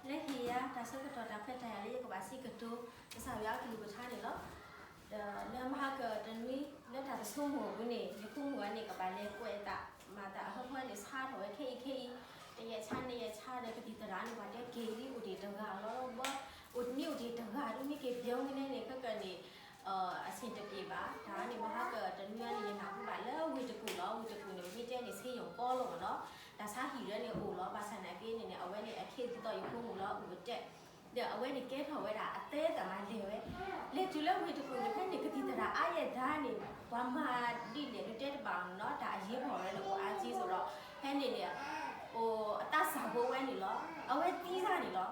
လၢဟ့ၣ်ယၤတၢ်ဆၢကတီၢ်တၢ်ခွဲးတၢ်ယာ်လၢယကဘၣ်စံးကတိၤ ကစၢ်ယွၤအကလုၢ်ကထါန့ၣ်လီၤ. ဒီးလၢမဟါကတနွံလၢတၢ်တဆိကမိၣ်အပူၤန့ၣ် ယဖိမုၣ်အံၤန့ၣ် ကဘၣ်လဲၤကွဲးအသး မၤသးအဟၢဖၢန့ၣ် ဆါထီၣ်ဝဲခဲအံၤခဲအံၤ တယဲၢ်ဆါန့ၣ်ယဲၢ်ဆါဒီး ကသံၣ်သရၣ်န့ၣ် ပှၤတဲက့ၤဒ်အိၣ်ဒံးတဂၤလီၤ ဘီ အိၣ်တနံၣ်အိၣ်ဒံးတဂၤ ဒ်မ့ၢ်က့ၤပျီမုၢ်နဲန့ၣ် ခဲကနံၣ် အဆင်တပြေဘၣ်. တၢ်န့ၣ် မဟါကတနွံန့ၣ် ယနၢ်ဟူဘၣ်လၢဝ့ၢ်တကူၣ်လီၤ. ဝ့ၢ်တကူၣ်န့ၣ် မ့ၢ်တဲန့ၣ် ဆေးရုံကီလီၤမ့ၢ်နီၤ. တၢ်ဆါဟံၣ်လၢန့ၣ်အိၣ်လီၤ. ဘၣ်ဆၣ်နာ်က့န့ၣ်န့ၣ် အဝဲန့ၣ်အခ့အသီယဖိမုၣ်လီၤ အိၣ်ကတဲာ် ဒီးအဝဲန့ၣ်ကဲထီၣ်ဝဲဒၣ်အသဲသးမၤလဲၤဝဲ လဲၤတုၤလၢဝ့ၢ်တကူၣ်န့ၣ် ဖဲန့ၣ်ကသံၣ်သရၣ်အါယဲၢ်ဒါန့ၣ် ပှၤမၤဒ်လဲၣ်ဒုးတဲတဘၣ်နီၤ တၢ်အရေးပေါ်လၢန့ၣ်အိၣ်အါက့သိးဒီး ဖဲန့ၣ်န့ၣ် အိၣ်အတၢ်ဆါဖိဝဲန့ၣ်လီၤ. အဝဲသံတၢ်န့ၣ်လီၤ. သံ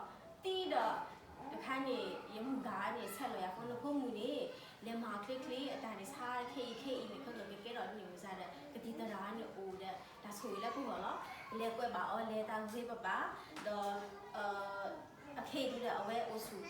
ဒီး တခါန့ၣ် ယမုၢ်ဂၤန့ၣ် ဆဲးလီၤယၤဖိ နဖိမုၣ်န့ၣ် လဲၤမၤချ့ချ့ အတၢ်န့ၣ်ဆါခဲအံၤခဲအံၤန့ၣ် ခဲကကကဲထီၣ်န့ၣ်ဝံၤစါဒီး ကသံၣ်သရၣ်န့ၣ်အိၣ်ဒီး တၢ်ဆိၣ်ဂ့ၤလၢပဂီၢ်လီၤ. လဲၤကွဲးဘၣ်အီၤ လဲၤတၢ်ဂ့ၤပပၢ် ဒီး အခဲအံၤဒီး အဝဲအိၣ်ဆူၣ်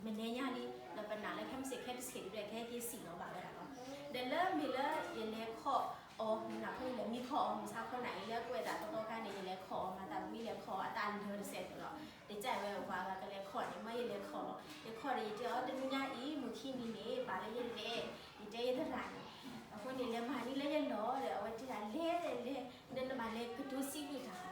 မနုၤညါလံ ဒီးပနာ်လၢခဲမုၢ်ဆ့ၣ်ခဲတဆ့ၣ်ဒီး ကဟဲက့ၤစံၣ်လီၤဘၣ်ဝဲဒၣ်လီၤ. ဒီးလၢမ့ၢ်လၢယလဲၤခီၣ်အီၤ မနုၤအဃိ ယလဲၤမံခီၣ်အီၤ မုၢ်ဆါခီနၣ်ရံၣ် လၢကွဲးသးသီသီခါန့ၣ် ယလဲၤခီၣ်အီၤ မၤသးမ့ၢ်လဲၤခီၣ်အီၤ အတၢ်လၢာ်တစဲးဖိလီၤ. ယတဲဝဲပှၤဂၤကလဲၤခီၣ်န့ၣ် မ့ၢ်ယလဲၤခီၣ်လီၤ. ယခီၣ်ဒီး ယတဲအီၤတနံၤညါအံၤ မုၢ်ခံနံၤန့ၣ် ဘၣ်လၢယလဲၤ ယတဲယသရၣ်န့ၣ် အဃိန့ၣ် လဲၤမၤန့ၢ်လၢယလီၢ်ဒီး အဝဲတဲဒၣ်လဲၤလဲၤလဲၤ ဒီးနဘၣ်လဲၤကတိၤစံးဘျုးတၢ်လီၤ.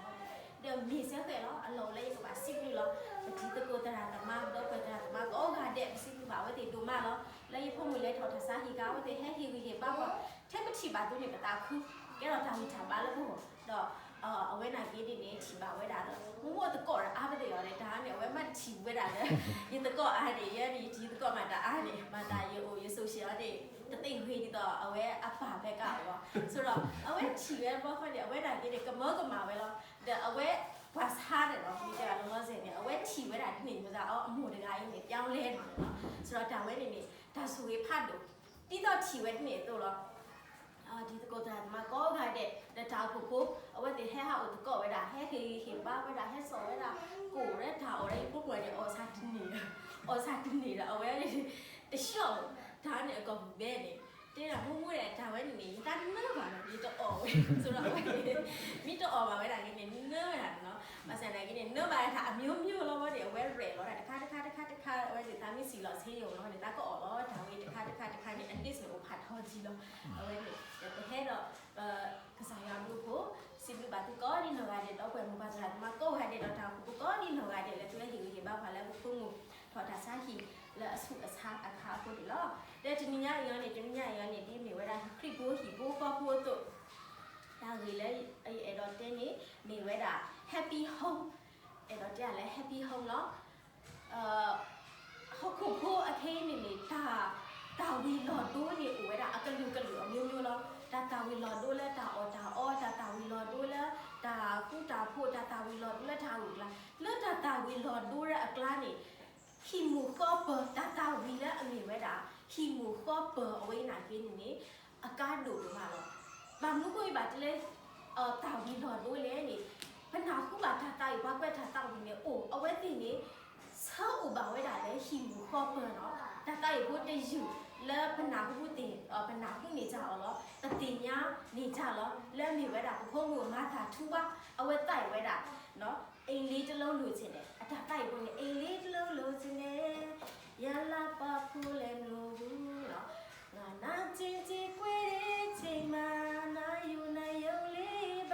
ဒီးမ့ၢ်စ့ၢ်ကီးလီၤ အလီၢ်အိၣ်လၢယကဘၣ်စံးဘျုးလီၤ. ပတံၤသကိးသရၣ်သမါ ဒီပုၢ်ဝဲၢ်သရၣ်သမါကိးဂၤဒဲး ပစံးဘျုးဘၣ်အဝဲသ့ၣ်ဒိၣ်မးလီၤ. လၢယဖိမုၣ်လဲၤထီၣ်တၢ်ဆါဟံၣ်အခါ အဝဲသ့ၣ်ဟဲဟ့ၣ်ဂံၢ်ဟ့ၣ်ဘါပှၤ ထဲပထံၣ်ဘၣ်သုန့ၣ် ပသးခု ကဲထီၣ်တၢ်ဂံၢ်တၢ်ဘါလၢပဂီၢ် ဒီး အဝဲနာ်က့ဒ်န့ၣ် ထံၣ်ဘၣ်ဝဲဒၣ်ဒီး မ့ၢ်သကိးဒီးအါပသ့ၣ်အီၤဒီး တၢ်န့ၣ် အဝဲမ့ၢ်တထံၣ်ဝဲဒၣ်လၢ ယသကိးအါန့ၣ် ယဲန့ၣ် ယတံၤသကိးမးတၢ်အါန့ၣ် မၤသးယအိၣ်ယ social န့ၣ် တသ့ၣ်ဂ့ၤဒ်သိးအဝဲအပၢ်ဖဲကအိၣ်လီၤ. ဆိဒီး အဝဲထံၣ်ဝဲဘီဃီန့ၣ် အဝဲနာ်က့န့ၣ် ကမၢကမၣ်ဝဲလီၤ. ဒီးအဝဲပှၤဆါန့ၣ်လီၤ မ့ၢ်တဲဘၣ်လီၤလီၤဆဲးန့ၣ် အဝဲထံၣ်ဝဲဒၣ်ဒ်န့ၣ် မ့ၢ်သးအီၤအမိၢ်တဂၤအံၤန့ၣ် ပြောင်းလဲန့ၣ်လီၤ. ဆိဒီးတၢ်ဝဲန့ၣ်န့ၣ် တၢ်ဆိၣ်ဂ့ၤဖးဒိၣ် ဒ်သိးထံၣ်ဝဲဒ်န့ၣ်အသိးလီၤ. တံၤသကိးသရၣ်သမါကိးဂၤဒဲး ဒီးတၢ်အိၣ်ဖှိၣ်ဖိ အဝဲသ့ၣ်ဟဲဟးအိၣ်သကိးဝဲဒၣ် ဟဲဟ့ၣ်ဂံၢ်ဟ့ၣ်ဘါဝဲဒၣ် ဟဲစိာ်ဝဲဒၣ် ကိၣ်ဝဲတၢ်အီၣ်ဒီး ယဖိမုၣ်န့ၣ် အီၣ်ဆၣ်တန့ၢ်ဒီး အီၣ်ဆၣ်တန့ၢ်ဒီး အဝဲ တဆှီၣ် တၢ်န့ၣ်အကိာ်ပူၤဘဲန့ၣ် တဲဒၣ်မူမူဒီး တၢ်ဝဲန့ၣ်န့ၣ် ယတၢ်နၢဘၣ်လီၤ ယတအီၣ်ဝဲ ဆိဒီးအဝဲ မ့ၢ်တအီၣ်ဘၣ်ဝဲဒၣ်က့န့ၣ် နၢဝဲဒၣ်န့ၣ်လီၤ. ဘၣ်ဆၣ်နာ်က့န့ၣ် နၢဘၣ်တၢ်အမျိုးမျိုးလီၤဝဲန့ၣ် အဝဲရဲၣ်လီၤတၢ်တခါတခါတခါတခါ အဝဲသ့ၣ်သးမ့ၢ်စံၣ်လီၤဆ့ယိာ်လီၤန့ၣ် သးကအီၣ်လီၤ တၢ်ဝဲတခါတခါတခါန့ၣ် အ list န့ၣ် အိၣ်ဖးထီကံလီၤ. အဝဲန့ၣ် ပဟဲဒီး ကစၢ်ယွၤအဘျုးအဖှိၣ် စံးဘျုးဘၣ်သုကိးဒံနီၢ်ဂၤဒဲး ဒီပုၢ်ဝဲၢ်မိၢ်ပၢ်သရၣ်သမါကိးဂၤဒဲး ဒီးတၢ်အိၣ်ဖှိၣ်ဖိကိးဒံနီၢ်ဂၤဒဲး လၢသုဝဲဟ့ၣ်ဂံၢ်ဟ့ၣ်ဘါပှၤလၢပဖိမုၣ် ထီၣ်တၢ်ဆါဟံၣ်လၢအဆူးအဆါအခါအဃိန့ၣ်လီၤ. ဒီးတနံၤညါအံၤန့ၣ် တနံၤညါအံၤန့ၣ် ဒ်မ့ၢ်ဝဲဒၣ် ခရံာ်ဖိဟံၣ်ဖိဃီဖိအသိး တၢ်ဂ့ၢ်လၢယအဲၣ်ဒိးတဲန့ၣ် မ့ၢ်ဝဲဒၣ် Happy Home အဲၣ်ဒိးတဲလၢ Happy Home လီၤ. ဟီၣ်ခိၣ်ဖိအခဲအံၤန့ၣ်န့ၣ် တၢ် တၢ်ဝံၤလီၤဒိန့ၣ် အိၣ်ဝဲဒၣ်အကလုာ်ကလုာ်အမျိုးမျိုးလီၤ. တၢ်သၣ်ဝံၤလီၤဒိလၢတၢ်အီၣ်တၢ်အီ, တၢ်သၣ်ဝံၤလီၤဒိလၢတၢ်ဃူတၢ်ဖိး, တၢ်သၣ်ဝံၤလီၤဒိလၢတၢ်ဂုာ်ကျါ, လၢတၢ်သၣ်ဝံၤလီၤဒိလၢအကျါန့ၣ် ဟံၣ်မုၢ်ဃီပၢၤ တၢ်သၣ်ဝံၤလၢအမ့ၢ်ဝဲဒၣ် ဟံၣ်မုၢ်ဃီပၢၤအဝဲအံၤနာ်က့န့ၣ်န့ၣ် အကါဒိၣ်ဒိၣ်မးလီၤ. ဘၣ်မနုၤအဃိဘၣ်တၢ်လၢ သၣ်ဝံၤလီၤဒိလဲၣ်န့ၣ် ပနၢ်ဟူဘၣ်တၢ်သးဝံၤ ပှၤကွဲးတၢ်သးဝံၤန့ၣ်အိၣ် အဝဲသ့ၣ်န့ၣ် ဆၢအိၣ်ဘၣ်ဝဲဒၣ်လၢဟံၣ်မုၢ်ဃီပၢၤလီၤ. တၢ်သးဝံၤဖိတယုၢ်လၢပနၢ်ဟူသ့ၣ် ပနၢ်ဟူန့ၢ်တၢ်အီၤလီၤ. ပသ့ၣ်ညါန့ၢ်တၢ်လီၤ. လၢအမ့ၢ်ဝဲဒၣ် ပဖိမုၣ်မၤသၤထူဝါ အဝဲသးဝံၤဝဲဒၣ် အိမ်လေးတစ်လုံးလိုချင်တယ် အတၢ်သးဝံၤဖိန့ၣ် အိမ်လေးတစ်လုံးလိုချင်တယ် ရလပာ်ဖိလဲမလို့ဘူး ငါနာကျင်ကြေကွဲတဲ့ချိန်မှာ နာယူနာယုံလေးပါ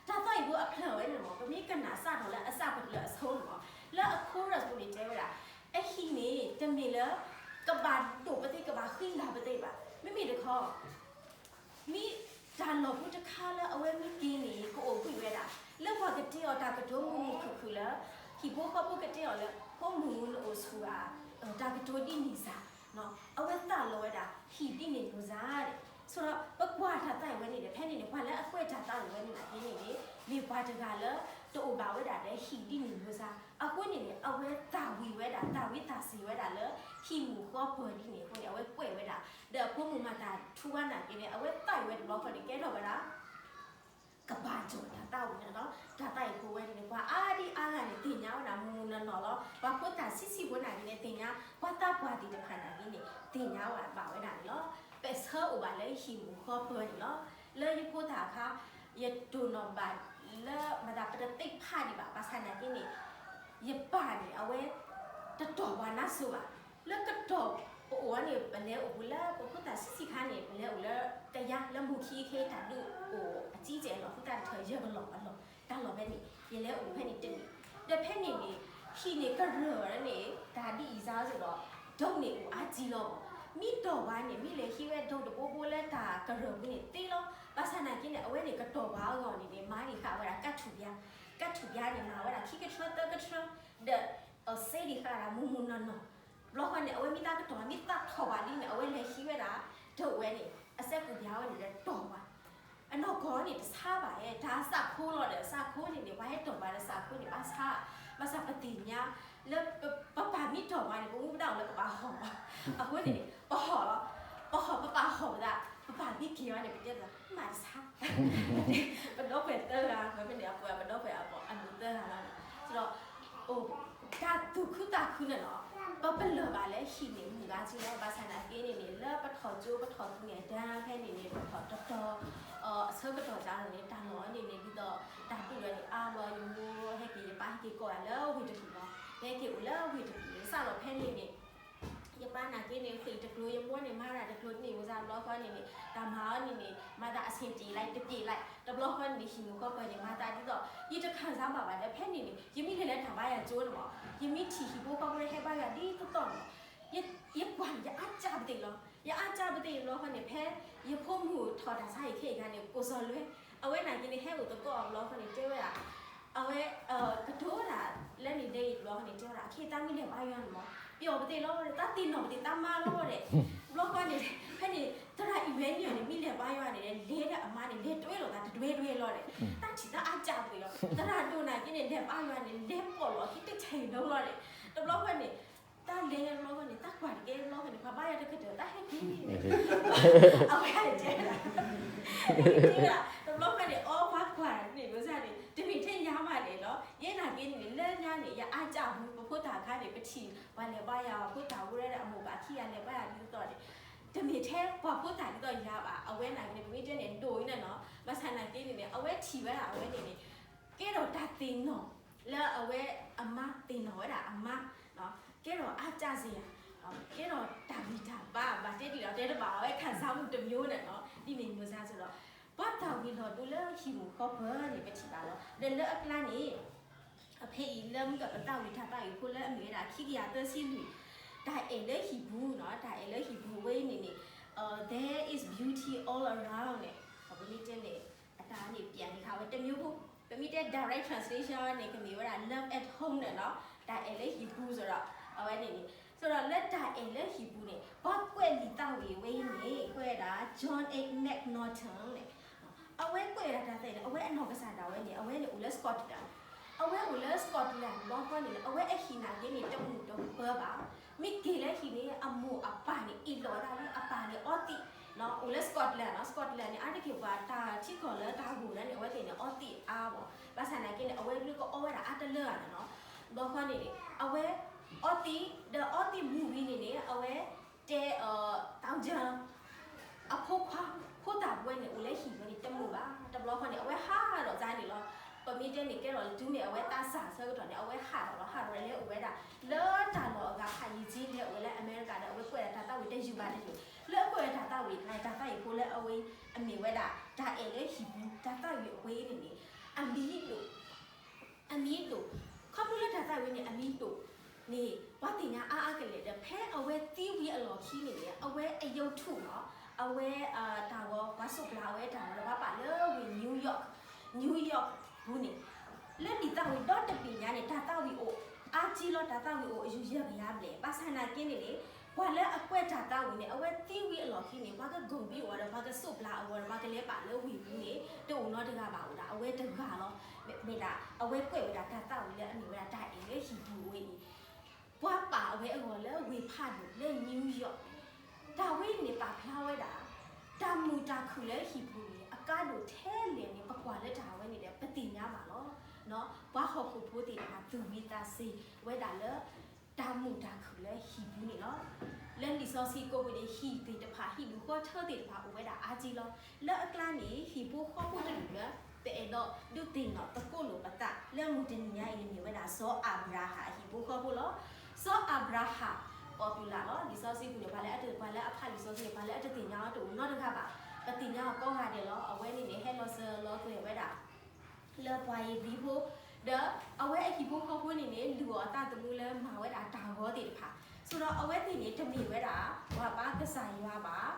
တၢ်သးဝံၤဖိအဖျၢၣ်ဝဲန့ၣ်မ့ၢ် ပမ့ၢ်ကနၣ်စးထီၣ်လၢအစးပတြၢၤအဆိန့ၣ်မ့ၢ် လၢအ chorus ပူၤန့ၣ်တဲဝဲဒၣ် အဟံၣ်န့ၣ် တမ့ၢ်လၢ ကဘၣ်ဒိၣ်ပသ့ ကဘၣ်ဃံလၤပသ့ဘၣ်. မ့မ့ၢ်တခီ မ့ၢ်တၢ်လီၢ်ဖိတခါလၢအဝဲမ့ၢ်က့ၤန့ၣ် ကအိၣ်ဘှံးဝဲဒၣ် လၢပှၤကတဲအီၤတၢ်ကတိၤမုာ်မုာ်ခုၣ်ခုၣ်လၢ ဟံၣ်ဖိဃီဖိကတဲအီၤလၢ ဖိမုၣ်နအိၣ်ဆူၣ်ဧါ တၢ်ကတိၤဒ်န့ၣ်စ့ၢ် အဝဲသးလီဝဲဒၣ် ဟံၣ်ဒ်န့ၣ်လိၤစ့ၢ်န့ၣ် ဆိဒီး ပကွၢ်တၢ်သးဝံၤဝဲန့ၣ်ဒီး ဖဲန့ၣ်န့ၣ် ပှၤလၢအကွဲးတၢ်သးဝံၤဝဲန့ၣ်နာ်က့န့ၣ်န့ၣ် မ့ၢ်ပှၤတဂၤလၢ တအိၣ်ဘၣ်ဝဲဒၣ်ဒီးဟံၣ်ဒ်န့ၣ်လိၤစ့ၢ် အဃိန့ၣ်န့ၣ် အဝဲသးဝံၤဝဲဒၣ် သးဝံၤသးစံးဝဲဒၣ်လၢ ဟံၣ်မုၢ်ဃီပၢၤဒ်န့ၣ်အဃိန့ၣ် အဝဲကွဲးဝဲဒၣ် ဒီးအဖိမုၣ်မၤသၤထူဝါနာ်က့န့ၣ် အဝဲသးဝံၤဝဲတဘျီဃီန့ၣ် ကဲထီၣ်ဝဲဒၣ် ကဘၣ်ကၠီၣ်တၢ်သးဝံၤန့ၣ်လီၤ. တၢ်သးဝံၤဖိဝဲန့ၣ်န့ၣ် ပှၤအါဒံအါဂၤန့ၣ် သ့ၣ်ညါဝဲဒၣ်မုၢ်မုၢ်နီၢ်နီၢ်လီၤ. ပှၤဖိသၣ်ဆံးဆံးဖိနာ်က့န့ၣ် သ့ၣ်ညါ ပှၤသးပှၢ်သ့ၣ်တဖၣ်နာ်က့န့ၣ် သ့ၣ်ညါဝဲဘၣ်ဝဲဒၣ်န့ၣ်လီၤ. ပဆၢအိၣ်ဘၣ်လၢဟံၣ်မုၢ်ဃီပၢၤန့ၣ်လီၤ. လၢယဖိသၣ်အခါ ယတိၢ်နီၣ်ဘၣ် လၢမၤသးပတသ့ၣ်ဖးဒံးဘၣ် ဘၣ်ဆၣ်နာ်က့န့ၣ် ယပၢ်န့ၣ် အဝဲတတီၢ်ပှၤနါစိၤဘၣ်. လၢကတီၢ်ပအိၣ်အီၤန့ၣ် ပလဲၤအိၣ်ပူၤလၢပဖိသၣ်ဆံးဆံးခါန့ၣ် ပလဲၤအိၣ်လၢကယါလၢမူခံခဲ တၢ်ဒုးအိၣ်အစံၣ်ကဲးလီၤ ဃုသၣ်တထၢၣ်ယဲၢ်ကလီၢ်အလီၢ် တၢ်လီၢ်ဖဲန့ၣ် ယလဲၤအိၣ်ဖဲန့ၣ်တနံၣ် ဒီးဖဲန့ၣ်န့ၣ် ဟံၣ်န့ၣ်ကရၢၢ်န့ၣ် တၢ်ဒ်အံၤစၢ်စ့ၢ်ဒီး ဒိးန့ၢ်အိၣ်အါကံလီၤ. မ့ၢ်တီၢ်ပှၤန့ၣ် မ့ၢ်လဲၤဟံးဝဲဒိးတဘိဘိလၢတၢ်ကရၢၢ်ပူၤန့ၣ်သ့လီၤ. ဘၣ်ဆၣ်နာ်က့န့ၣ် အဝဲန့ၣ်ကတီၢ်ပှၤအဂီၢ်န့ၣ်န့ၣ် မၤန့ၢ်ဃာ်ဝဲဒၣ်ကါထူၣ်ပျါ, ကါထူၣ်ပျါန့ၣ် မၤဝဲဒၣ်ခံကထၢသၢကထၢ ဒီး စ့ဒံးဃာ်ဒၣ်မုၢ်မုၢ်နီၢ်နီၢ် တဘျီဃီန့ၣ် အဝဲမ့ၢ်တၢ်ကတီၢ် မ့ၢ်တၢ်ထီၣ်ဘၣ်လံန့ၣ် အဝဲလဲၤဟံးဝဲဒၣ် ဒိးဝဲန့ၣ် အစဲးကူးပျါဝဲန့ၣ်ဒီးတီၢ်ပှၤ အနီၢ်ကီၢ်န့ၣ်တဆါဘၣ် တၢ်စးခိလီၤဒီး စးခိန့ၣ်န့ၣ် ပှၤဟဲတီၢ်ပှၤဒီးစးခိန့ၣ် ဘၣ်ဆါ, ဘၣ်ဆၣ်ပသ့ၣ်ညါ လၢပပၢ်မ့ၢ်တီၢ်ပှၤန့ၣ် ပမူပဒါအိၣ်လၢပဘၣ်ဟီၣ်ဘၣ်. အဃိန့ၣ်န့ၣ် ပဟီၣ်လီၤ, ပဟီၣ်ပပၢ်ဟီၣ်ပသး, ပပၢ်မ့ၢ်က့ၤဝဲန့ၣ် ပတဲပသး မၤတဆါ, ပဒီပုၢ်ဝဲၢ်သၢဂၤ မ့မ့ၢ်န့ၣ် အပှဲၤပဒီပုၢ်ဝဲၢ်အပှဲၤအဒိၣ်သၢဂၤလီၤန့ၣ်, ဒီး တၢ်သူၣ်ခုသးခုန့ၣ်လီၤ, ပပလၢၢ်ဘၣ်လၢဟံၣ်န့ၣ်မုာ်ဂၤက့လီၤ. ဘၣ်ဆၣ်နာ်က့န့ၣ်န့ၣ် လၢပထီၣ်ကၠိပထီၣ်သူန့ၣ် တၢ်ဖဲန့ၣ်န့ၣ် ပထီၣ်တတီၤ အဆၢကတီၢ်ကၢ်လီၤန့ၣ် တၢ်လီၢ်န့ၣ်န့ၣ် ဒ်သိးတၢ်ဒူၣ်လီၤန့ၣ် အါဘျီယမိၢ်ဟဲက့ၤ ယပၢ်ဟဲက့ၤကိးဂၤလၢဝ့ၢ်တကူၣ်လီၤ. ဟဲက့ၤအိၣ်လၢဝ့ၢ်တကူၣ်န့ၣ် စးလီၤဖဲန့ၣ်န့ၣ် ယပၢ်နာ်က့န့ၣ် ဃ့ၢ်တကျိၤ ယမိၢ်န့ၣ် မၤတၢ်တကျိၤန့ၣ် ဝံၤစးတဘျီဃီန့ၣ်န့ၣ် တၢ်မၤအီၤန့ၣ်န့ၣ် မၤသးအဆင်ပြေလိုက် တပြေလိုက် တဘျီဃီန့ၣ်န့ၣ် ဟံၣ်မုၣ်ဃီပၢၤန့ၣ် မၤသးဒ်သိး ယတခံစားဘၣ်ဘၣ်ဒီး ဖဲန့ၣ်န့ၣ် ယမ့ၢ်လဲၤလၢတၢ်ဘါယွၤကၠိန့ၣ်မး ယမ့ၢ်ထံၣ်ဟံၣ်ဖိဃီဖိလၢဟဲဘါယွၤဒ်သိးသိးန့ၣ်မး ယကွၢ်န့ၣ် ယအါကၢ်ပသ့ၣ်လီၤ. ယအါကၢ်ပသ့ၣ်တဘျီဃီန့ၣ် ဖဲယဖိမုၣ်ထီၣ်တၢ်ဆါဟံၣ်ခဲအံၤခါန့ၣ် ကိးစီၤလွဲ အဝဲနာ်က့န့ၣ် ဟဲအိၣ်သကိးအဘျီဃီန့ၣ် တဲဝဲဒၣ် အဝဲ ကတိၤတၢ်လၢန့ၣ်ဒ်အံၤတဘျီဃီန့ၣ် တဲဝဲဒၣ် အခ့သးမ့ၢ်လဲၤဘါယွၤန့ၣ်မး ပျီၣ်ပသ့ၣ်လီၤဒီး သးသ့ၣ်နီၣ်ပသ့ၣ်သးမါလီၤဒီး တဘျီဃီန့ၣ် ဖဲန့ၣ် သရၣ်အံၤဝဲန့ၣ်န့ၣ် မ့ၢ်လဲၤဘါယွၤန့ၣ် လဲၤဒီးအမါန့ၣ် လဲၤတွဲလိာ်သးတတွဲတွဲလီၤဒီး တၢ်ထံၣ်သးအါကၢ်ပသ့ၣ်လီၤ. သရၣ်ဒိၣ်နာ်က့န့ၣ် လဲၤဘါယွၤန့ၣ် လဲၤပိာ်လီၤအခံတထံၣ်ဒိလီၤဒီး တဘျီဃီန့ၣ် တၢ်လဲၤတဘျီဃီန့ၣ် တၢ်ကွၢ်တကဲတဘျီဃီန့ၣ် ပှၤဘါယွၤတကတၢၢ် တၢ်ဟဲက့ၤ အဝဲတဲ တဲဝဲဒၣ် တဘျီဃီန့ၣ် အီပှၤကွၢ်န့ၣ် ဘၣ်ဆၣ်န့ၣ် တမ့ၢ်ထဲယၤမးန့ၣ်လီၤ. ယဲနာ်က့န့ၣ် လၢညါန့ၣ် ယအါကၢ်ပူၤ ပဖိသၣ်အခါန့ၣ် ပထံၣ်ပှၤလဲၤဘါယွၤ ဖိသၣ်ဝဲဒၣ်အမိၢ်ပၢ်ခံဂၤလဲၤဘါယွၤဒ်သိးန့ၣ် တမ့ၢ်ထဲပှၤဖိသၣ်ဒ်သိးယၤဘၣ်. အဝဲနာ်က့န့ၣ် ပမ့ၢ်တဲန့ၣ် ဒိၣ်အံၤန့ၣ်နီၤ ဘၣ်ဆၣ်နာ်က့န့ၣ်န့ၣ် အဝဲထံၣ်ဝဲဒၣ်အဝဲန့ၣ်န့ၣ် ကဲထီၣ်တၢ်သ့ၣ်နီၣ် လၢအဝဲအမါသ့ၣ်နီၣ်ဝဲဒၣ်အမါ ကဲထီၣ်အါကၢ်စ့ၢ်ဧါ ကဲထီၣ်တၢ်ဂံၢ်တၢ်ဘါ ဘၣ်တဲဒ်လဲၣ်တဲတဘၣ် အဝဲခံစားမှုတစ်မျိုးန့ၣ်နီၤ ဒ်န့ၣ်မုၢ်စၢ်စိၤဒီး ပှၤသးဝံၤလီၤဒိလၢဟံၣ်မုၣ်ဃီပၢၤန့ၣ် ပထံၣ်ဘၣ်လီၤ. ဒီးလၢအကျါန့ၣ် အဖဲအံၤလၢမုၢ်ကပတၢ်ဝံၤတၢ်သးဝံၤဖိလၢအမ့ၢ်ဝဲဒၣ် ခံကယၤသၢဆံလွံၢ် တၢ်အဲၣ်လၢဟံၣ်ပူၤနီၤ တၢ်အဲၣ်လၢဟံၣ်ပူၤဝဲအံၤန့ၣ်န့ၣ် there is beauty all around န့ၣ် ပမ့ၢ်တဲန့ၣ် အတၢ်န့ၣ် ပျးန့ၢ်ဃာ်ဝဲတမျိုးဖိ ပမ့ၢ်တဲ direct translation န့ၣ် ကမ့ၢ်ဝဲဒၣ် love at home န့ၣ်နီၤ တၢ်အဲၣ်လၢဟံၣ်ပူၤ ဆိုတော့ အဝဲန့ၣ်န့ၣ် ဆိုတော့ လၢတၢ်အဲၣ်လၢဟံၣ်ပူၤန့ၣ် ပှၤကွဲးလံာ်သးဝံၤဝဲအံၤန့ၣ် ကွဲးဝဲဒၣ် John A McNaughton န့ၣ် အဝဲကွဲးဝဲဒၣ်တၢ်သးဝံၤန့ၣ် အဝဲအနီၢ်ကစၢ်ဒၣ်ဝဲန့ၣ် အဝဲန့ၣ်အိၣ်လၢ Scotland အဝဲအိၣ်လၢ Scotland တဘျီဃီန့ၣ် အဝဲအဟံၣ်နာ်က့န့ၣ် တမုာ်တပၢၤဘၣ် မ့ၢ်က့ၤလၢဟံၣ်န့ၣ် အမိၢ်အပၢ်န့ၣ် အ့ၣ်လိာ်ဝဲဒၣ်လၢအပၢ်န့ၣ်အီသံး, အိၣ်လၢ Scotland နီၤ, Scotland န့ၣ် အါတက့ၢ်ပှၤတၢ်ထံကီၢ်လၢတၢ်ဂိၢ်လၢန့ၣ် အဝဲသ့ၣ်န့ၣ် အီသံးအါဘၣ်, ဘၣ်ဆၣ်နာ်က့န့ၣ် အဝဲဒုးကအီဝဲဒၣ်အါတလၢဂၤန့ၣ်နီၤ, ဘျီဃီန့ၣ်န့ၣ် အဝဲအီသံး ဒီးအီသံးမုၢ်ဝံၤန့ၣ်န့ၣ် အဝဲတဲ တၢ်ကၢ အဖိခွါ ဖိသၣ်ပဝဲန့ၣ် အိၣ်လၢဟံၣ်ဝဲန့ၣ် တမုာ်ဘၣ်, တဘျီဃီန့ၣ် အဝဲဟးထီၣ်တၢ်န့ၣ်လီၤ, ပမ့ၢ်တဲန့ၣ် ကဲထီၣ်တုၤမ့ၢ်အဝဲသးစၢ်ဆၢကတီၢ်န့ၣ် အဝဲဟးထီၣ်လီၤ, ဟးထီၣ်လဲၤအိၣ်ဝဲဒၣ် လၢတၢ်လီၢ်အဂၤဖးယံာ်ကၠ့ လဲၤအိၣ်ဝဲလၢအမဲရကၤဒီး အဝဲကွဲးဒၣ်တၢ်သးဝံၤတယုၢ်ဘၣ်တယုၢ်, လၢအကွဲးတၢ်သးဝံၤ တၢ်သးဝံၤဖိလၢအဝဲ အမ့ၢ်ဝဲဒၣ် တၢ်အဲၣ်လၢဟံၣ်ပူၤ တၢ်သးဝံၤအဝဲန့ၣ်န့ၣ် အမံၤဒိၣ် အမံၤဒိၣ်, ခီဖျိလၢတၢ်သးဝံၤန့ၣ် အမံၤဒိၣ်န့ၣ် ပှၤသ့ၣ်ညါအါအါကလဲာ်ဒီး ဖဲအဝဲသံဝံၤအလီၢ်ခံန့ၣ်န့ၣ် အဝဲအယုံထူၣ်နီၤ, အဝဲ တၢ်ဂီၤ ပှၤစိးပျၢအဝဲတၢ်ဂီၤဒီး ပှၤပာ်လၢဝ့ၢ် New York, New York ပူၤန့ၣ် လၢလံာ်သးဝံၤဒီတဘ့ၣ်ညါန့ၣ် တၢ်သးဝံၤအိၣ် အါကၠ့လီၤ, တၢ်သးဝံၤအိၣ်အယုၢ်ယဲၢ်ကယၤဘျဲၣ်, ဘၣ်ဆၣ်နာ်က့န့ၣ်န့ၣ် ပှၤလၢအကွဲးတၢ်သးဝံၤန့ၣ် အဝဲသံဝံၤအလီၢ်ခံန့ၣ် ပှၤကဂုာ်ဘံးအီၤဒီး ပှၤကစိးပျၢအဂီၤဒီး ပှၤကလဲၤပာ်လၢဝ့ၢ်ပူၤန့ၣ် တအိၣ်နီတဂၤဘၣ်အိၣ်ဒၣ် အဝဲတဂၤလီၤ. မ့ၢ်ဒၣ် အဝဲကွဲးဝဲဒၣ်တၢ်သးဝံၤလၢအမ့ၢ်ဝဲဒၣ်တၢ်အဲၣ်လၢဟံၣ်ပူၤဝဲန့ၣ် ပှၤပာ်အဝဲအဂီၢ်လၢဝ့ၢ်ဖးဒိၣ်လၢ New York န့ၣ်, တၢ်ဝဲန့ၣ်ပာ်ဖျါဝဲဒၣ် တၢ်မုာ်တၢ်ခုၣ်လၢဟံၣ်ပူၤန့ၣ် အကါဒိၣ်ထဲလဲၣ်န့ၣ် ပကွၢ်လၢတၢ်ဝဲန့ၣ်ဒီး ပသ့ၣ်ညါဘၣ်လီၤ. ပှၤဟီၣ်ခိၣ်ဖိသ့ၣ်တဖၣ်သူၣ်ဝံၤသးစ့ၤဝဲဒၣ်လၢ တၢ်မုာ်တၢ်ခုၣ်လၢဟံၣ်ပူၤန့ၣ်လီၤ. လၢလံာ်စီဆှံကိးပူၤန့ၣ် ဟံၣ်သ့ၣ်တဖၣ် ဟံၣ်ဒူၣ်ဃီထၢသ့ၣ်တဖၣ်အိၣ်ဝဲဒၣ်အါကၠ့လီၤ. လၢအကျါန့ၣ် ဟံၣ်ဖိဃီဖိတဒူၣ်လၢ ပအဲၣ်ဒိးဒုးသ့ၣ်နီၣ်သကိးလိာ်ပသးလၢမုၢ်တနံၤညါအံၤန့ၣ် မ့ၢ်ဝဲဒၣ်စီၤအၤဘြၤဟၣ်အဟံၣ်ဖိဃီဖိလီၤ. စီၤအၤဘြၤဟၣ် popular လီၤ. လံာ်စီဆှံပူၤန့ၣ် ပှၤလၢအတ ပှၤလၢအဖးလံာ်စီဆှံန့ၣ် ပှၤလၢအတသ့ၣ်ညါအီၤတအိၣ်နီတဂၤဘၣ်. ပသ့ၣ်ညါအီၤကိးဂၤဒဲးလီၤ. အဝဲန့ၣ်န့ၣ် ဟဲလီၤစၢၤလီၤသွဲၣ်ဝဲဒၣ် လၢပှၤဧ့ၤဘြံၤဖိ, ဒီးအဝဲအဟံၣ်ဖိဃီဖိန့ၣ်န့ၣ် လုၢ်အီၣ်အသးသမူလၢမၤဝဲဒၣ်တၢ်ဂီၤသ့ၣ်တဖၣ်, ဆိဒီးအဝဲသ့ၣ်န့ၣ် တမ့ၢ်ဝဲဒၣ် ပှၤဘါကစၢ်ယွၤဘၣ်,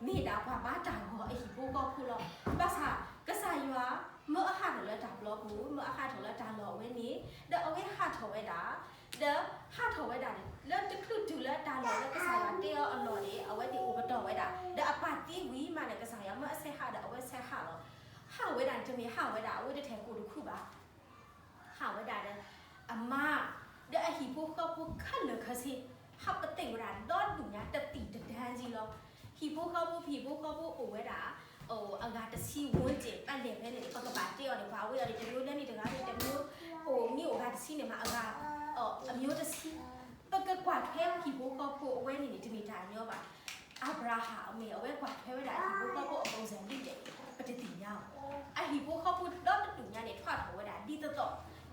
မ့ၢ်ဒၣ်ပှၤဘါတၢ်ဂီၤအဟံၣ်ဖိဃီဖိလီၤ. ဘၣ်ဆၣ် ကစၢ်ယွၤ မၢအဟးထီၣ်လၢတၢ်ပျီပူၤ, မၢအဟးထီၣ်လၢတၢ်လီၢ်အဝဲန့ၣ်, ဒီးအဝဲဟးထီၣ်ဝဲဒၣ် ဒီးဟးထီၣ်ဝဲဒၣ်န့ၣ် လၢတချုးတုၤလၢတၢ်လီၢ်လၢကစၢ်ယွၤတဲအီၤအလီၢ်န့ၣ် အဝဲသ့ၣ်အိၣ်ပတီၢ်ဝဲဒၣ်, ဒီးအပၢ်သံဝံၤမးန့ၣ် ကစၢ်ယွၤမၢအဆဲးဟးဒီးအဝဲဆဲးဟးလီၤ. ဟးဝဲဒၣ်န့ၣ် တမ့ၢ်ဟးဝဲဒၣ် အဝဲတထဲကိၣ်တခူၣ်ဘၣ်. ဟးဝဲဒၣ်ဒီး အမါ ဒီးအဟံၣ်ဖိဃီဖိခဲလၢာ်ခဲဆ့ ဟးပသ့ၣ်ဝဲဒၣ်ဒီဒူၣ်ညါ တသံၣ်တဒါကံလီၤ. ဟံၣ်ဖိဃီဖိ ဟံၣ်ဖိဃီဖိအိၣ်ဝဲဒၣ် အဂၤတဆံ ဝန်းကျင် ပလဲၢ်ဖဲန့ၣ် ပကဘၣ်တဲအီၤန့ၣ် ပှၤဝဲအီၤန့ၣ် တမျိုးလၢန့ၣ်တဂၤန့ၣ် တမျိုး အိၣ်မံအိၣ်ဂၤတဆံန့ၣ်မး အဂၤ အမျိုးတဆံ ပကကွၢ်ထွဲဟံၣ်ဖိဃီဖိအဝဲန့ၣ်န့ၣ် တမ့ၢ်တၢ်ညီဘၣ်. အၤဘြၤဟၣ်အမ့ၢ်အဝဲကွၢ်ထွဲဝဲဒၣ်အဟံၣ်ဖိဃီဖိအပုံစံဒ်လဲၣ်န့ၣ် ပတသ့ၣ်ညါဘၣ်. အဟံၣ်ဖိဃီဖိဒီတဒူၣ်ညါန့ၣ် ထွဲထီၣ်ဝဲဒၣ်ဒ်သိးသိး,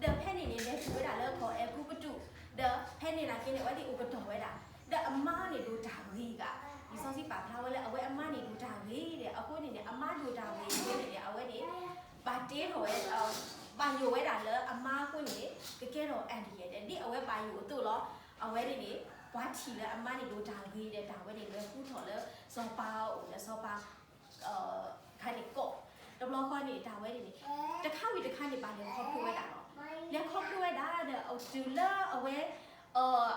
ဒီးဖဲန့ၣ်န့ၣ် လဲၤတုၤဝဲဒၣ်လၢကီၢ်အဲၤကူပတူး, ဒီးဖဲန့ၣ်နာ်က့န့ၣ် အဝဲသ့ၣ်အိၣ်ပတီၢ်ဝဲဒၣ်, ဒီးအမါန့ၣ်ဒိၣ်တၢ်ဂ့ၤဂၤ, လံာ်စီဆှံပာ်ဖျါဝဲလၢအဝဲအမါန့ၣ်ဒိၣ်တၢ်ဂ့ၤဒီး အဃိန့ၣ်န့ၣ် အမါဒိၣ်တၢ်ဂ့ၤအဃိန့ၣ်န့ၣ် အဝဲန့ၣ် ဘၣ်တ့ထီၣ်ဝဲ ဘၣ်ယိၣ်ဝဲဒၣ်လၢအမါအဃိန့ၣ်န့ၣ် ကကဲထီၣ်အန္တရာယ်ဒီး ဒ်အဝဲဘၣ်ယိၣ်အသိးလီၤ. အဝဲန့ၣ်န့ၣ် ပှၤထံၣ်လၢအမါန့ၣ်ဒိၣ်တၢ်ဂ့ၤဒီး တၢ်ဝဲန့ၣ် လဲၤဃုထီၣ်လၢစီၤပၤအအိၣ်ဒီးစီၤပၤ ခါန့ၣ်ကီး, တဘျီဃီန့ၣ် တၢ်ဝဲန့ၣ်န့ၣ် တခါဝံၤတခါန့ၣ် ဘၣ်လဲၤခီဖျိဝဲဒၣ်လီၤ. လဲၤခီဖျိဝဲဒၣ်ဒီး တုၤလၢအဝဲ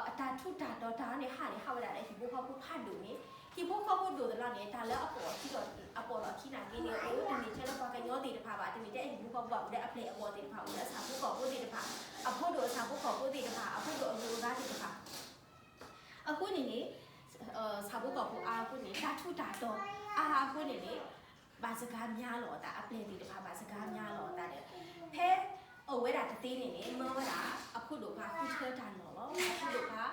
အတၢ်ထူးတၢ်တီၤတၢ်န့ၣ် ဟးန့ၣ် ဟးဝဲဒၣ်ဒီးဟံၣ်ဖိဃီဖိဖးဒိၣ်န့ၣ်, ဟံၣ်ဖိဃီဖိဒိၣ်သလီၤန့ၣ် တၢ်လၢအပိာ်အခံဒီး အပိာ်လီၤအခံနာ်က့န့ၣ် အိၣ် တမ့ၢ်ထဲလၢပှၤကညီသ့ၣ်တဖၣ်ဘၣ်, တမ့ၢ်ထဲအဟံၣ်ဖိဃီဖိဘၣ်, အိၣ်လၢအပျဲၢ်အဘီၣ်သ့ၣ်တဖၣ်, အိၣ်လၢအဆၣ်ဖိကီၢ်ဖိသ့ၣ်တဖၣ်, အဖိဒိၣ်အဆၣ်ဖိကီၢ်ဖိသ့ၣ်တဖၣ်, အဖိဒိၣ်အဂုၤအဂၤသ့ၣ်တဖၣ် အဃိန့ၣ်န့ၣ် ဆၣ်ဖိကီၢ်ဖိအါအဃိန့ၣ် တၢ်ထူးတၢ်တီၤအါအဃိန့ၣ်န့ၣ် ဘၣ်စကားများလီၤအသး, အပျဲၢ်သ့ၣ်တဖၣ် ဘၣ်စကားများလီၤအသးဒီး ဖဲအိၣ်ဝဲဒၣ်တသ့န့ၣ်န့ၣ် မၢဝဲဒၣ် အဖိဒိၣ်ခွါဃုထၢတၢ်လီၢ်လီၤ. အဖိဒိၣ်ခွါ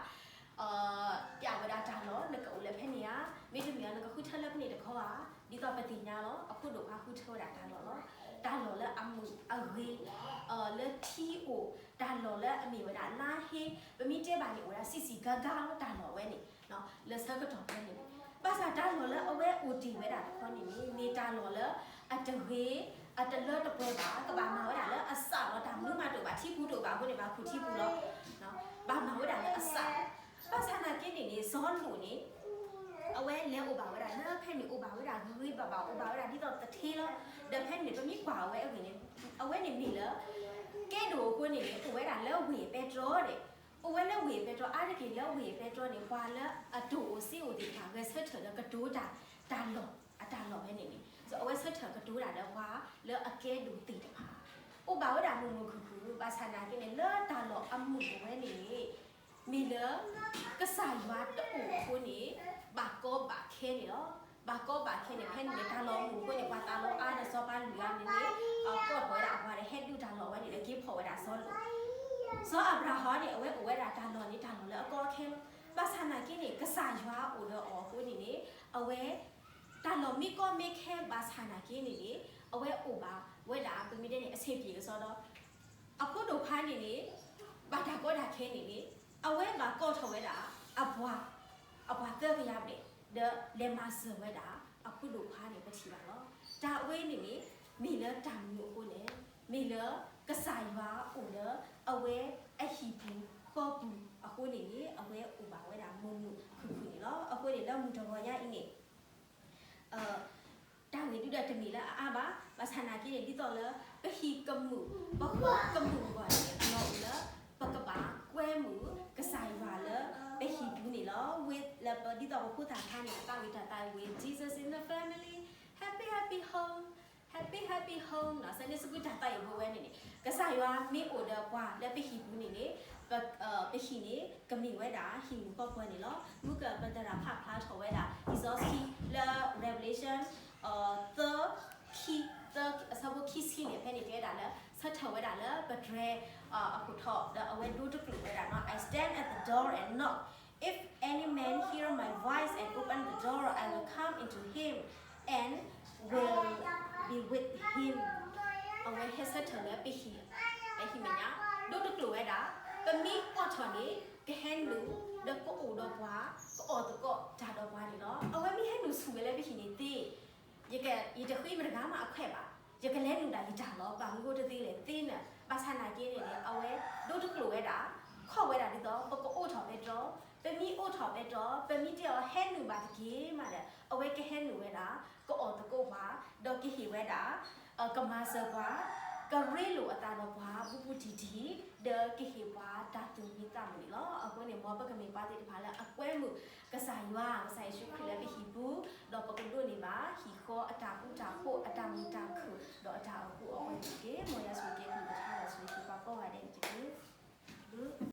ပျဲဝဲဒၣ်တၢ်လီၢ် နကအိၣ်လၢဖဲန့ၣ်ဧါ, မ့တမ့ၢ် နကဃုထၢလၢဖဲန့ၣ်တခီဧါ, ဒ်သိးပသ့ၣ်ညါလီၤ. အဖိဒိၣ်ခွါဃုထၢဝဲဒၣ်တၢ်လီၢ်လီၤ. တၢ်လီၢ်လၢအမုာ်အဂ့ၤ, လၢထံအိၣ်, တၢ်လီၢ်လၢအမ့ၢ်ဝဲဒၣ်လါဟ့, ပမ့ၢ်တဲဘၣ်န့ၣ် အိၣ်ဝဲဒၣ်ဆံးဆံးကါကါလီၤ တၢ်လီၢ်ဝဲန့ၣ် လၢဆၢကတီၢ်ဖဲန့ၣ်. ဘၣ်ဆၣ်တၢ်လီၢ်လၢအဝဲအိၣ်တ့ၢ်ဝဲဒၣ်တခီန့ၣ်န့ၣ် မ့ၢ်တၢ်လီၢ်လၢအတဂ့ၤ, အတလၢတပှဲၤဘၣ်, ကဘၣ်မၤဝဲဒၣ်လၢအစးလီၤ. တၢ်မနုၤမးတအိၣ်ဘၣ်, ထံပူၤတအိၣ်ဘၣ်အဃိန့ၣ် ဘၣ်ခူၣ်ထံပူၤလီၤ. ဘၣ်မၤဝဲဒၣ်လၢအစးလီၤ. ဘၣ်ဆၣ်နာ်က့န့ၣ်န့ၣ် စီၤလိာ်န့ၣ် အဝဲလဲၤအိၣ်ဘၣ်ဝဲဒၣ်လၢဖဲန့ၣ် အိၣ်ဘၣ်ဝဲဒၣ်ဂ့ၤဂ့ၤဘၣ်ဘၣ်, အိၣ်ဘၣ်ဝဲဒၣ်ဒ်သိးသထ့လီၤ. ဒီးဖဲန့ၣ် ပမ့ၢ်ကွၢ်အဝဲအဂ့ၢ်န့ၣ် အဝဲန့ၣ်မ့ၢ်လၢ ကဲဒိၣ်အဃိန့ၣ်န့ၣ် အိၣ်ဝဲဒၣ်လၢဝ့ၢ်ပဲတြီဒီး အိၣ်ဝဲလၢဝ့ၢ်ပဲတြီ အါတက့ၢ်လၢဝ့ၢ်ပဲတြီန့ၣ် ပှၤလၢအတိၢ်အိၣ်စ့အိၣ်သ့ၣ်တဖၣ် ဂဲၤဆၢထၢၣ်လၢကတိၤတၢ် တၢ်လီၢ် အတၢ်လီၢ်ဖဲန့ၣ်န့ၣ် အဝဲဆၢထၢၣ်ကတိၤတၢ်ဒီးပှၤလၢအကဲဒိၣ်သ့ၣ်တဖၣ် အိၣ်ဘၣ်ဝဲဒၣ်မုာ်မုာ်ခုၣ်ခုၣ် ဘၣ်ဆၣ်နာ်က့န့ၣ် လၢတၢ်လီၢ်အမုာ်အဝဲန့ၣ်န့ၣ် မ့ၢ်လၢ ကစၢ်ယွၤတအိၣ်အဃိန့ၣ် ဘၣ်ကီဘၣ်ခဲန့ၣ်လီၤ. ဘၣ်ကီဘၣ်ခဲန့ၣ် ဖဲန့ၣ်န့ၣ် တၢ်လီၢ်မုာ်အဃိန့ၣ် ပှၤသးလီအါဒီးစီၤပၤလွံၢ်ဂၤန့ၣ်န့ၣ် ကိးထီၣ်ဝဲဒၣ်အပှၤဒီး ဟဲဒုးတၢ်လီၢ်ဝဲန့ၣ်ဒီး က့ၤဖီၣ်ဝဲဒၣ်စီၤလိာ် စီၤအၤဘြၤဟၣ်န့ၣ် အဝဲအိၣ်ဝဲဒၣ်တၢ်လီၢ်န့ၣ် တၢ်လီၢ်လၢအကီအခဲလီၤ. ဘၣ်ဆၣ်နာ်က့န့ၣ် ကစၢ်ယွၤအိၣ်ဒီးအီၤအဃိန့ၣ်န့ၣ် အဝဲ တၢ်လီၢ်မ့ၢ်ကီမ့ၢ်ခဲဘၣ်ဆၣ်နာ်က့န့ၣ်န့ၣ် အဝဲအိၣ်ဘၣ်ဝဲဒၣ် ပမ့ၢ်တဲန့ၣ် အဆင်ပြေကစီဒီ အဖိဒိၣ်ခွါန့ၣ်န့ၣ် ဘၣ်တၢ်ကီတၢ်ခဲန့ၣ်န့ၣ် အဝဲဘၣ်ကိးထီၣ်ဝဲဒၣ် အပှၤ အပှၤသၢကယၤဘျဲၣ် ဒီးလဲၤမၤစၢၤဝဲဒၣ် အဖိဒိၣ်ခွါန့ၣ် ပထံၣ်ဘၣ်လီၤ. တၢ်အဝဲန့ၣ်န့ၣ် မ့ၢ်လၢတၢ်မနုၤအဃိလဲၣ်, မ့ၢ်လၢကစၢ်ယွၤအိၣ်လၢအဝဲအဟံၣ်ပူၤဃီပူၤအဃိန့ၣ်န့ၣ် အဝဲအိၣ်ဘၣ်ဝဲဒၣ်မုာ်မုာ်ခုၣ်ခုၣ်န့ၣ်လီၤ. အဃိန့ၣ် လၢမုၢ်တဂီၤညါအံၤန့ၣ် တၢ်ဂ့ၢ်ဒုးဒီးတမ့ၢ်လၢအအါဘၣ်, ဘၣ်ဆၣ်နာ်က့န့ၣ် ဒ်သိးလၢ ပဟံၣ်ကမုာ် ပဃီကမုာ်အဂီၢ်န့ၣ် အလီၢ်အိၣ်လၢ ပကဘၣ်ကွဲမုာ်ကစၢ်ယွၤလၢပဟံၣ်ပူၤန့ၣ်လီၤ. ဝံၤလၢပ ဒ်သိးပဖိသၣ်ခါန့ၣ် အသးဝံၣ်တၢ်သးဝံၣ် Jesus in the family, happy happy home, happy happy home နီၤ Sunday school တၢ်သးဝံၣ်ဖိဝဲန့ၣ်န့ၣ် ကစၢ်ယွၤမ့ၢ်အိၣ်ဒီးပှၤလၢပဟံၣ်ပူၤန့ၣ်န့ၣ် ပ ပဟံၣ်န့ၣ် ကမ့ၢ်ဝဲဒၣ်ဟံၣ်မုာ်ဃီပူၤန့ၣ်လီၤ. မုၢ်ကပတရၢ်ဖးဖျါထီၣ်ဝဲဒၣ် လံာ်စီဆှံလၢ Revelation သၢ ခံ သၢ အဆၢဖိခံဆံန့ၣ် ဖဲန့ၣ်တဲဝဲဒၣ်လၢ ဆၢထၢၣ်ဝဲဒၣ်လၢပတြဲၤ အခိၣ်ထီၣ် ဒီးအဝဲဒိတကျိာ်ဝဲဒၣ်နီၤ I stand at the door and knock. If any man hear my voice and open the door, I will come into him and will be with him. အဝဲဟဲဆၢထၢၣ်လၢပဟံၣ်, ပဟံၣ်မဲာ်ညါ, ဒိတကျိာ်ဝဲဒၣ်, ပမ့ၢ်အိးထီၣ်န့ၣ် ကဟဲနုာ်, ဒီးကအိၣ်ဒီးပှၤ, ကအီၣ်သကိးတၢ်ဒီးပှၤန့ၣ်လီၤ. အဝဲမ့ၢ်ဟဲနုာ်ဆူၣ်ဝဲလၢပဟံၣ်န့ၣ်သ့, ယတဃ့မတဂၤမးအခွဲးဘၣ်, ယကလဲၤနုာ်ဒၣ်ယတၢ်လီၤ. ဘၣ်မနုၤဃိတသ့လဲၣ်သ့န့ၣ်, ဘၣ်ဆၣ်နာ်က့န့ၣ်န့ၣ် အဝဲဒိတကျိာ်ဝဲဒၣ်, ခီၣ်ဝဲဒၣ်ဒ်သိး ပကအိးထီၣ်ပဲတြီ, ပမ့ၢ်အိးထီၣ်ပဲတြီ, ပမ့ၢ်တဲအီၤဟဲနုာ်ဘၣ်တက့ၢ်မးဒီး အဝဲကဟဲနုာ်ဝဲဒၣ်, ကအီၣ်သကိးပှၤ, ဒီးကဟ့ၣ်ဝဲဒၣ် ကမၤစၢၤပှၤ, ကရ့လိာ်အသးဒီးပှၤဘူးဘူးတံၢ်တံၢ်, ဒီးကဟ့ၣ်ပှၤတၢ်သူၣ်မံသးမုာ်န့ၣ်လီၤ. အဃိန့ၣ် မ်ပကမ့ၢ်ပှၤသ့ၣ်တဖၣ်လၢအကွဲမုာ်ကစၢ်ယွၤ, ကစၢ်ယ့ၣ်ၡူးခရံာ်လၢပဟံၣ်ပူၤ, ဒီးပကဒိးန့ၢ်ဘၣ်ဟံၣ်ဃီအတၢ်ဃူတၢ်ဖိး, အတၢ်မုာ်တၢ်ခုၣ်, ဒီးအတၢ်အိၣ်ဃူအိၣ်ဖိးန့ၣ်တက့ၢ်. မ်ယွၤဆိၣ်ဂ့ၤက့ၤပတဖၣ်ဒီးဆိၣ်ဂ့ၤက့ၤပှၤကိးဂၤဒဲးန့ၣ်တက့ၢ်.